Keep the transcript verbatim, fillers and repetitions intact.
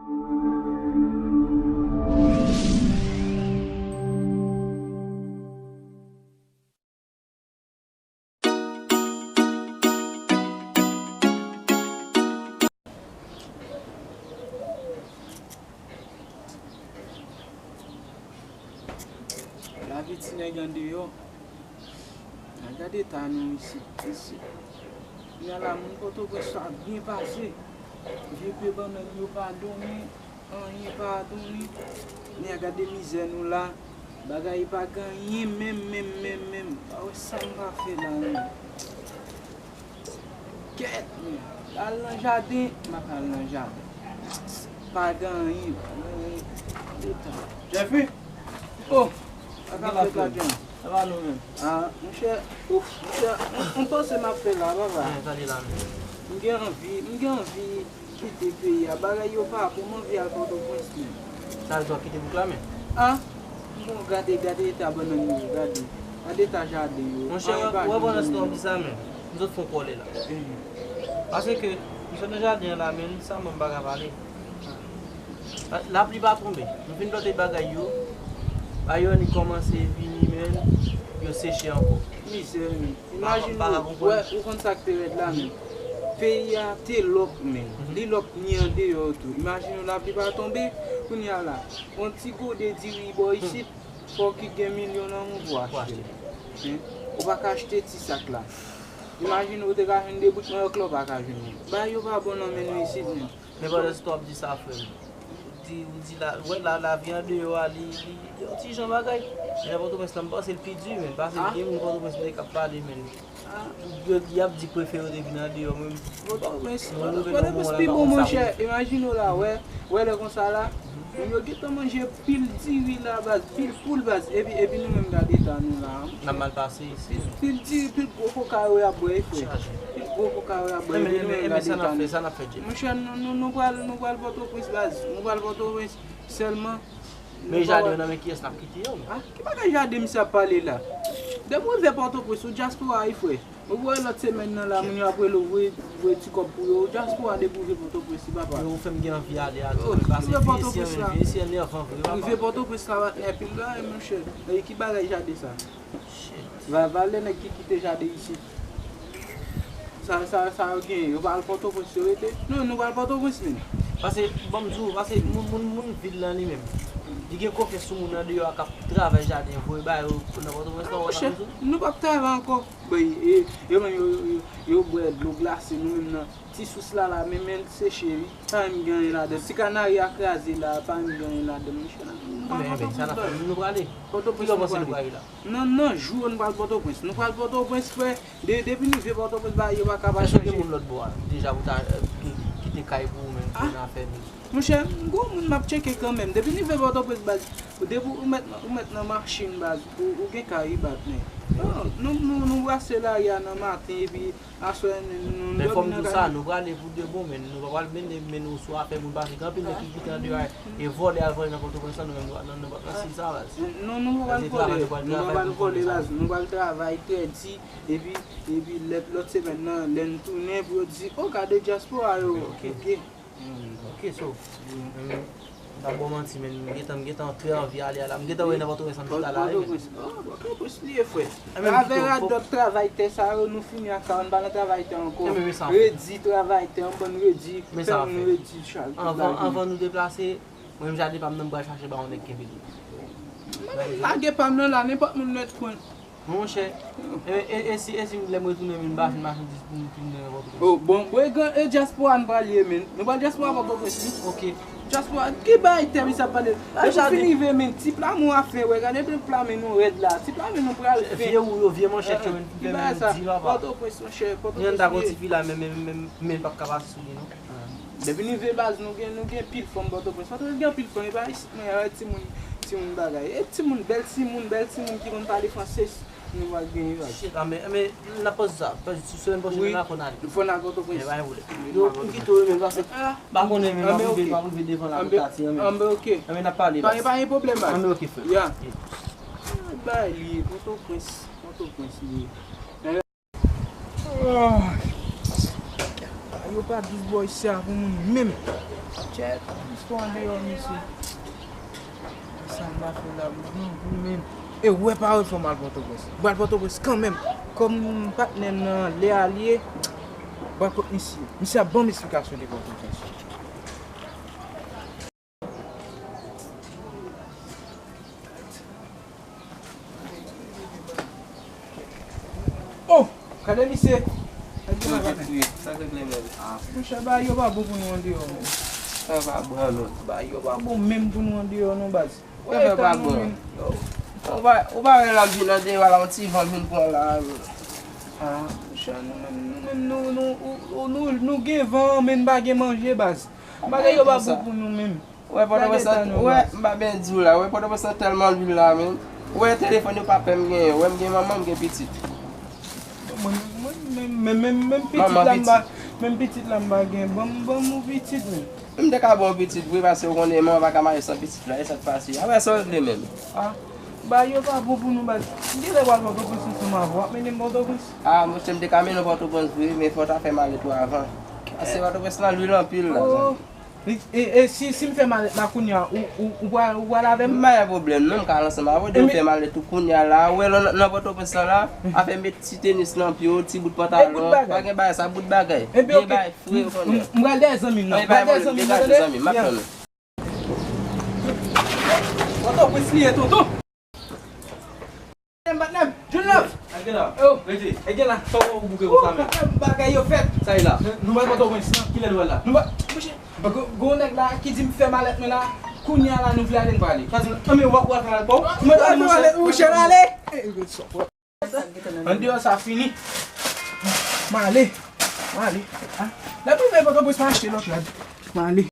Lavi ti nèg andeyò. Gade eta nou isit, isit. Kounye a la, moun Pòtoprens yo ap byen pase. Vye pye bannann yo pa donnen, anyen pa donnen. Kounye a gade mizè nou la. Bagay pa gen anyen menm, menm, menm, menm. Pa wè sa m pa fè la menm. Kèt, men, al nan jaden, m ap al nan jaden. Pa gen anyen, pa gen anyen. Eta. Jeffrey! Oh! Sa k ap fèt la, John? Sa va nou menm? Ah, monchè, ouf, monchè, m, m panse m ap fè la, papa. Gade la menm. M gen anvi, m gen anvi kite peyi a. Bagay yo pa bon, m anvi al Pòtoprens menm. Sa vle di w ap kite bouk la menm? Ah, bon, gade, gade eta bannann yo, gade. Gade eta jaden yo. Monchè, wè, pandan se tan w ap di sa menm, m sot fè yon kòlè la. Paske, m sot nan jaden an la, men sa mwen m pa ka pale. Lapli pa tonbe. Nou fin plante bagay yo. Bagay yo annik kòmanse vini, men yo seche ankò. Mizè, men. Imajine w, wè, ou konn sa k te rèd la, men. Peyi a te lòk, men. Li lòk ni andeyò tou. Imajine w, lapli pa tonbe, kounye a la. Yon ti gode diri bò isit, fò w ki gen milyon nan men w pou w achte l. Ou pa ka achte ti sak la. Imajine w te ka jwenn de bout manyòk la, ou pa ka jwenn li. Bagay yo pa bon nan men nou isit, men. Men pandan se tan w ap di sa, frè m. Ou di, ou di la, wè la, lavi andeyò a, li, li, li yon ti jan bagay. Men nan Pòtoprens la, m panse l pi di, men. Paske gen moun Pòtoprens m te k ap pale, men. Yo, y ap di prefere yo te vin andeyò, men. Pòtoprens, Pòtoprens pi bon, monchè. Imajine w la, wè, wè lè konsa la. Moun yo gentan manje pil diri la, baz, pil poul, baz. Epi, epi nou menm gade eta nou la. N ap mal pase isit. Pil, pil diri, pil gwo koka yo y ap bwè, wi, frè. Pil gwo koka yo y ap bwè, epi nou menm gade eta nou. Monchè, nou, nou, nou pral, nou pral Pòtoprens, baz. Nou pral Pòtoprens sèlman. Men jaden yo nan men kiyès n ap kite yo, men? Ah, ki bagay jaden misye ap pale la? Depi w rive Pòtoprens, ou dyaspora, wi, frè. Ou wè lòt semèn nan la, moun yo ap rele w, voye, voye ti kòb pou yo. Ou dyaspora depi w rive Pòtoprens, wi, papa. Yo fè m gen anvi ale a tou. Paske vye isi an, vye isi an nèvan vre, papa. Rive Pòtoprens la, patnè, pil bagay, monchè. E ki bagay jaden sa? Shit. Va, valè nèg ki kite jaden isit. Sa, sa, sa yo genyen? Yo pa al Pòtoprens, yo rete? Non, nou pa al Pòtoprens, men. Paske, ban m di w, paske moun, moun, moun vil lan li menm, li gen konfyans sou moun andeyò a k ap travay jaden, voye ba yo nan Pòtoprens la, ou wè sa m di w? Nou p ap travay ankò. Bon, e, yo menm, yo, yo, yo bwè dlo glase, nou menm nan ti sous la, la, men, men l seche, wi. Pa menm gen anyen ladan l. Ti kanari a kraze la, pa menm gen anyen ladan l, monchè. Nou pa al Pòtoprens, non. Nou prale. Pòtoprens, nou prale. Nan, nan jou, nou pral Pòtoprens. Nou pral Pòtoprens, frè. De, depi nou rive Pòtoprens, bagay yo pa ka pa chanje. Èske w te gen moun lòt bò a deja pou ta, eh, ki, ki te kay pou ou menm, pou nan afè nou? Monchè, m gon moun m ap tcheke kanmenm. Depi nou rive Pòtoprens, baz, depi ou mèt, ou mèt nan machin, baz, ou, ou gen kay, wi, patnè. Non, nou, nou, nou brase lari a nan maten, epi aswè, nou, nou dòmi nan kay. Men fò m di w sa, nou prale pou de bon, men nou pa pral mennen, mennen w sou afè moun, paske gen anpil nèg ki kite andeyò a, e vòlè al vòlè nan Pòtoprens lan, nou menm nou pa nan, nou pa nan stil sa, baz. Non, nou pa pral vòlè, nou pa pral vòlè, baz. Nou pral travay trè di, epi, epi lè, lòt semèn nan, lè n tounen, pou yo di, "O, gade dyaspora yo." Ok. Ok, so, m, m pa ba w manti, men m gentan, m gentan trè anvi ale a la. M gentan wè nan Pòtoprens an chita la, wi, men. Pòtoprens, oh, Pòtoprens li ye, frè. Avè radòt travay tè sa yo, nou fini ak sa, ann pa nan travay tè ankò. Redi travay tè, yon bann redi, fè moun redi chak bagay. Anvan, anvan nou deplase, mwen menm jaden pa m nan m pral chache ba yon nèg kenbe li. Lage pa m nan la, nenpòt moun nèt pran. Monchè, e, e, e si, e si lè m retounen, men m pa jwenn machandiz pou m tounen nan Pòtoprens? Oh, bon, bon, e gran, e dyaspora n pral ye, men. Nou pral dyaspora Pòtoprens, wi. Ok. Dyaspora, ki bagay tè misye ap pale? Depi w fin rive, men, ti pla men w ap fè, wè, gade de pla men nou rèd la. Ti pla men nou pral fè. Vye wou yo, vye manchèt yo, men, ki bagay sa? Pòtoprens, monchè, Pòtoprens. Yon ta gon ti fi la, men, men, men, men, p ap ka pase sou li, non. Depi nou rive baz, nou gen, nou gen pil fanm Pòtoprens. Pòtoprens gen pil fanm, e pa isit, men, e timoun, timoun bagay. E timoun, bèl timoun, bèl timoun ki konn pale franse, nou pral genyen baz. Shit, ah, men, men, n ap panse sa. Semèn pwochèn la, n a konn ale. Fò n al Pòtoprens. E pa gen pwoblèm. Yo, m kite w, men, paske m pa konnen, men, m ap rive, m ap rive devan la pou Tati, men. Anben, ok. Men, n ap pale, baz. Pa gen pwoblèm, baz. Anben, ok, frè. Ya. Bay li, Pòtoprens, Pòtoprens li ye. Ah. Yo pa dous bò isi a pou moun menm. Tchèt, istwa andeyò, mesye. Sa m ta fè la, m grangou menm. E wè pa wè fò m al Pòtoprens. M pral Pòtoprens kanmenm. Kòm patnè m nan lè a l ye, m pral kot misye. Misye ap ban m esplikasyon de Pòtoprens. Oh! Gade misye! Sa k regle menm? Ah, monchè, bagay yo pa bon pou nou andeyò, menm. Sa pa bon, non. Bagay yo pa bon menm pou nou andeyò, non, baz. Ou pa bon. Ou pa, ou pa wè l ap vin andeyò la, yon ti van vin pran la, menm. Ah, monchè, nou menm, nou menm, nou, nou, nou, nou, nou gen van, men n pa gen manje, baz. Bagay yo pa bon pou nou menm. Ou wè Pòtoprens lan, ou wè, m pa byen di w la, ou wè Pòtoprens lan tèlman lwil la, menm. Ou wè telefòn yo pa pè m genyen, ou wè m gen manman, m gen pitit. Mwen, mwen, menm, menm, menm, menm pitit la, m pa, menm pitit la, m pa gen. Ban m, ban m yon pitit, menm. M te ka ba w pitit vre, paske w konnen manman pa ka mache san pitit la, e sa k pase. Apre sa, w regle menm. Ah, bagay yo pa bon pou nou, baz. M genlè pral Pòtoprens ansanm avè w, w ap mennen m Pòtoprens? Ah, monchè, m te ka mennen w Pòtoprens vre, men fò w ta fè malèt ou avan. Paske Pòtoprens lan lwil anpil la. Oh. E, e, e si, si m fè malèt la kounye a, ou, ou, ou pral, ou pral avè m? M pa gen pwoblèm, non, m ka al ansanm avè w, depi w fè malèt ou kounye a la, ou wè nan, nan Pòtoprens lan la, afè met ti tenis nan pye w, ti bout pantalon, pa gen bagay, sa bout bagay. Vye bagay fre, ou konnen. M pral dèyè zanmi m nan, m pral dèyè zanmi m nan, tande? Zanmi m, m ap tann ou. Pòtoprens li ye, tonton. Patnè m, patnè m, Junior! Al gen la. Yo. Rete. E gen la, sa w bouke konsa menm? Patnè m, bagay yo fèt. Sa e la? Nou pral Pòtoprens, non? Kilè nou pral la? Nou pral, monchè, gon nèg la ki di m fè malèt mwen la, kounye a la nou vle ale, n pral ale. Sa di, anben, w ap, w ap fè malèt pa w? Mwen pral fè malèt, monchè, n ale! Andeyò sa fini. M ale. M ale. Ah. Lè m rive Pòtoprens, m achte lòt rad. M ale.